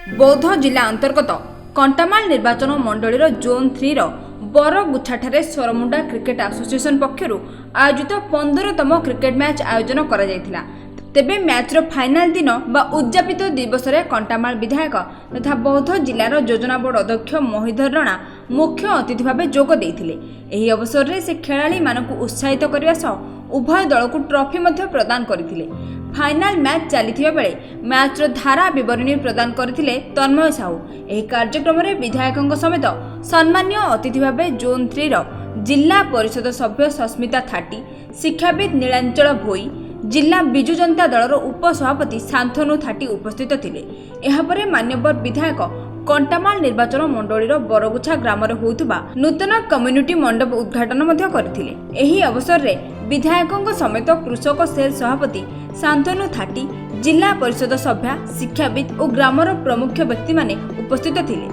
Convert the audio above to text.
ବୌଦ୍ଧ ଜିଲ୍ଲା ଅନ୍ତର୍ଗତ କଣ୍ଟାମାଳ ନିର୍ବାଚନ ମଣ୍ଡଳୀର ଜୋନ୍ 3ର ବରଗୁଛାଠାରେ ସରମୁଣ୍ଡା କ୍ରିକେଟ ଆସୋସିଏସନ ପକ୍ଷରୁ ଆୟୋଜିତ 15ତମ କ୍ରିକେଟ ମ୍ୟାଚ୍ ଆୟୋଜନ କରାଯାଇଥିଲା। ତେବେ ମ୍ୟାଚ୍ର ଫାଇନାଲ ଦିନ ବା ଉଦଯାପିତ ଦିବସରେ କଣ୍ଟାମାଳ ବିଧାୟକ ତଥା ବୌଦ୍ଧ ଜିଲ୍ଲାର ଯୋଜନା ବୋର୍ଡ ଅଧ୍ୟକ୍ଷ ମହିଧର ରଣା ମୁଖ୍ୟ ଅତିଥି ଭାବେ ଯୋଗ ଦେଇଥିଲେ। ଏହି ଅବସରରେ ସେ ଖେଳାଳିମାନଙ୍କୁ ଉତ୍ସାହିତ କରିବା ସହ ଉଭୟ ଦଳକୁ ଟ୍ରଫି ମଧ୍ୟ ପ୍ରଦାନ କରିଥିଲେ। ଫାଇନାଲ ମ୍ୟାଚ୍ ଚାଲିଥିବା ବେଳେ ମ୍ୟାଚ୍ର ଧାରା ବିବରଣୀ ପ୍ରଦାନ କରିଥିଲେ ତନ୍ମୟ ସାହୁ। ଏହି କାର୍ଯ୍ୟକ୍ରମରେ ବିଧାୟକଙ୍କ ସମେତ ସମ୍ମାନୀୟ ଅତିଥି ଭାବେ ଜୋନ୍ 3ର ଜିଲ୍ଲା ପରିଷଦ ସଭ୍ୟ ସସ୍ମିତା ଥାଟି, ଶିକ୍ଷାବିତ୍ ନୀଳାଞ୍ଚଳ ଭୋଇ, ଜିଲ୍ଲା ବିଜୁ ଜନତା ଦଳର ଉପସଭାପତି ଶାନ୍ତନୁ ଥାଟି ଉପସ୍ଥିତ ଥିଲେ। ଏହାପରେ ମାନ୍ୟବର ବିଧାୟକ କଣ୍ଟାମାଳ ନିର୍ବାଚନ ମଣ୍ଡଳୀର ବରଗୁଛା ଗ୍ରାମରେ ହେଉଥିବା ନୂତନ କମ୍ୟୁନିଟି ମଣ୍ଡପ ଉଦ୍ଘାଟନ ମଧ୍ୟ କରିଥିଲେ। ଏହି ଅବସରରେ ବିଧାୟକଙ୍କ ସମେତ କୃଷକ ସେଲ୍ ସଭାପତି ଶାନ୍ତନୁ ଥାଟି, ଜିଲ୍ଲା ପରିଷଦ ସଭ୍ୟା, ଶିକ୍ଷାବିତ୍ ଓ ଗ୍ରାମର ପ୍ରମୁଖ ବ୍ୟକ୍ତିମାନେ ଉପସ୍ଥିତ ଥିଲେ।